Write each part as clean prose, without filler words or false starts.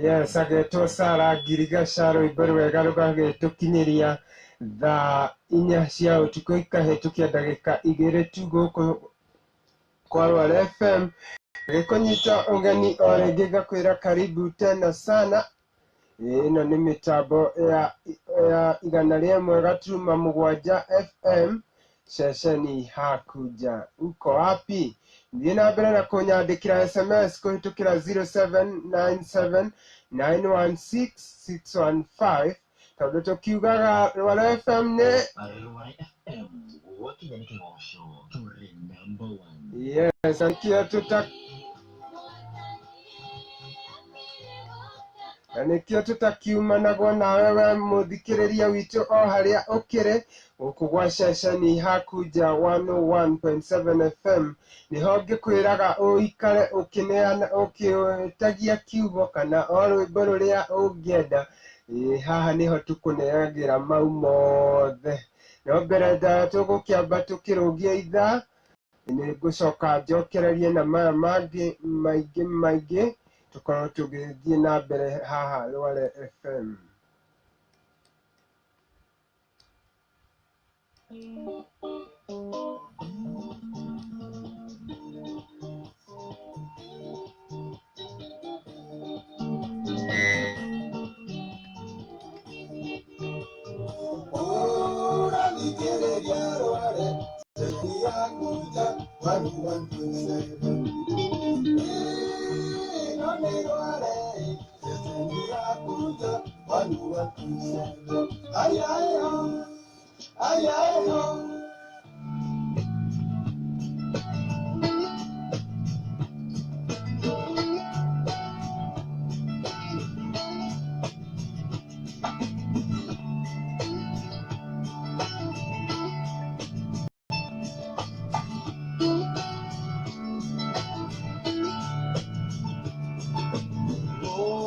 Yes, agetwo Sara Ngirigaca, rwĩmbo rwega rũgagĩtũkinyĩria thaa 4 cia ũtukũ ikahĩtũkia ndagĩka 2 tu gũkũ kwa Rware FM. Gĩkũnyita ũgeni o rĩngĩ ngakwĩra karibu tena sana. Ĩno nĩ mĩtambo ya 101.7 FM ceceni Hakuja. Uko wapi? Thiĩ na mbere na kũnyandĩkĩra SMS kũhĩtũkĩra 0797916615 tondũ tũkiugaga Rware FM nĩ Rware FM gwakinya nĩ kĩgoco tũrĩ number one. Yes, nĩkĩo tũta na nĩkĩo tũtakiumanagwo nawe we mũthikĩrĩria witũ o harĩa ũkĩrĩ gũkũ gwa ceceni Hakuja 101.7 FM nĩho ngĩkwĩraga ũikare ũkĩneana ũkĩtagia kiugo kana o rwĩmbo rũrĩa ũngĩenda. Ĩĩ, haha nĩho tũkũneagĩra mau mothe. No mbere ndaya tũgũkĩamba tũkĩrũgie ithaa, nĩ ngũcoka njokererie na maya mangĩ maingĩ maingĩ tũkorwo tũgĩthiĩ na mbere haha Rware FM. Ũrathikĩrĩria Rware ceceni yaku nja 101.7. Ĩno nĩ Rware ceceni yaku nja 101.7. Ayayo, ayayo.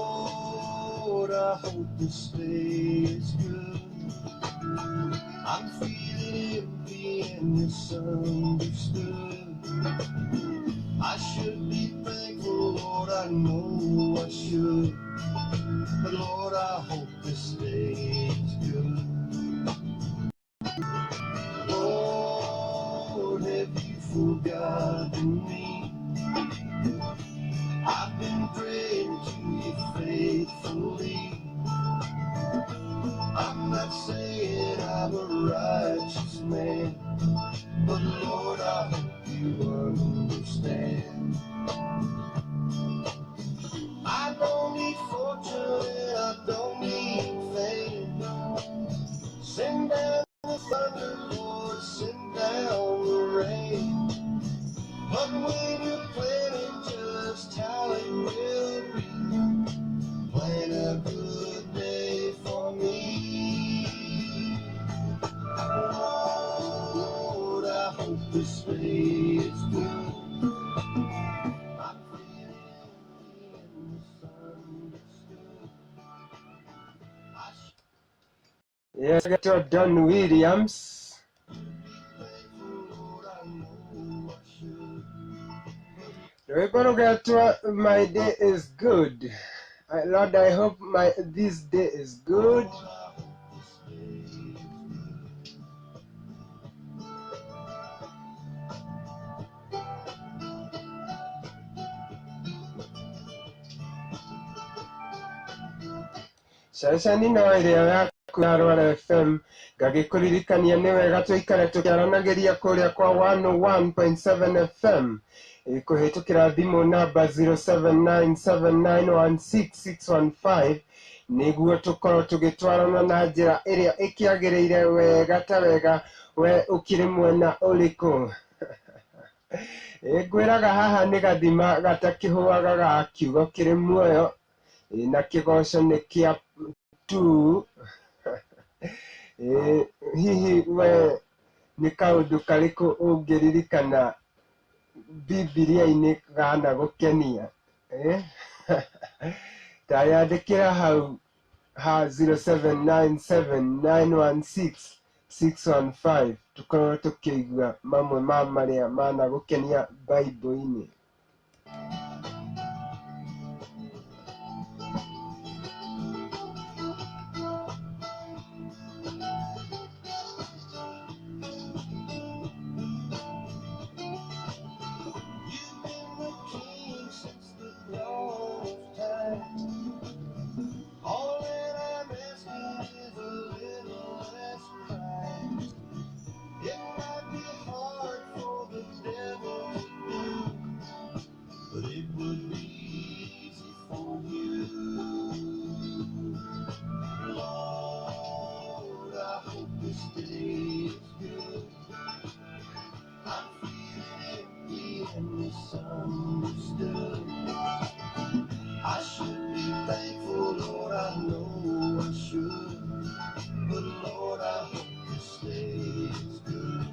Lord, I hope this day is good. I'm feeling empty and misunderstood. I should be thankful, Lord, I know I should. But Lord, I hope this day is good. Lord, have you forgotten me? I've been praying to you faithfully. I'm not saying I'm a righteous man, but Lord, I hope you understand. I don't need fortune and I don't need fame. Send down the thunder, Lord, send down the rain. But when you're planning just how it will be, plan a good day for me. Lord, I hope this day is good. I'm feeling empty and misunderstood. I Yes, agetwo Don Williams. should be thankful, Lord, I know I should. Rwĩmbo rũgetwo My Day is Good. Lord, I hope my this day is good. Lord, I hope this day is good. Ceceni no ĩrĩa yaku ya Rware FM ngagĩkũririkania nĩ wega tũikare tũkĩaranagĩria kũrĩa kwa 101.7 FM kũhĩtũkĩra thimũ namba 0797916615 nĩguo tũkorwo tũgĩtwarana na njĩra ĩrĩa ĩkĩagĩrĩire wega ta wega we ũkĩrĩ mwena ũrĩkũ. Ngwĩraga haha nĩ gathima gatakĩhũaga ga kiugo kĩrĩ muoyo na kĩgoco nĩ kĩa tu. Hihi we nĩ kaũndũ karĩkũ ũngĩririkana Bibilia-inĩ gana gũkenia? Ta yandĩkĩra hau ha 0797916615 tũkorwo tũkĩigua mamwe ma marĩa managũkenia Bible-inĩ. misunderstood. I should be thankful, Lord, I know I should. But Lord, I hope this day is good.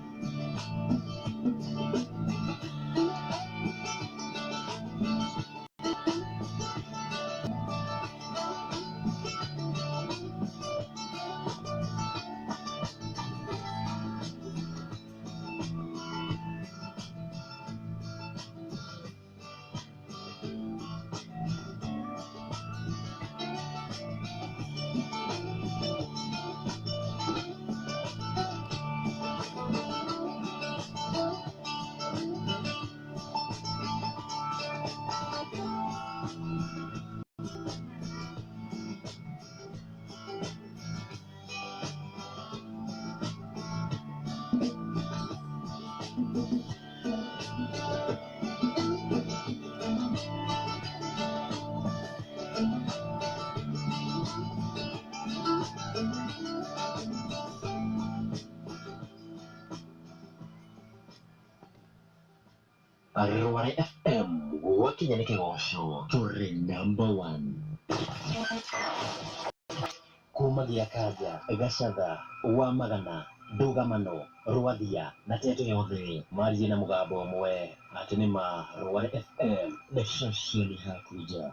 Rware FM gwakinya nĩ kĩgoco tũrĩ number one kumagia Kanja, Gacatha, Wamagana, Ndũgamano, Rwathia na Teto yothe marie na mũgambo ũmwe atĩ nĩ ma Rware FM na ceceni hakuja.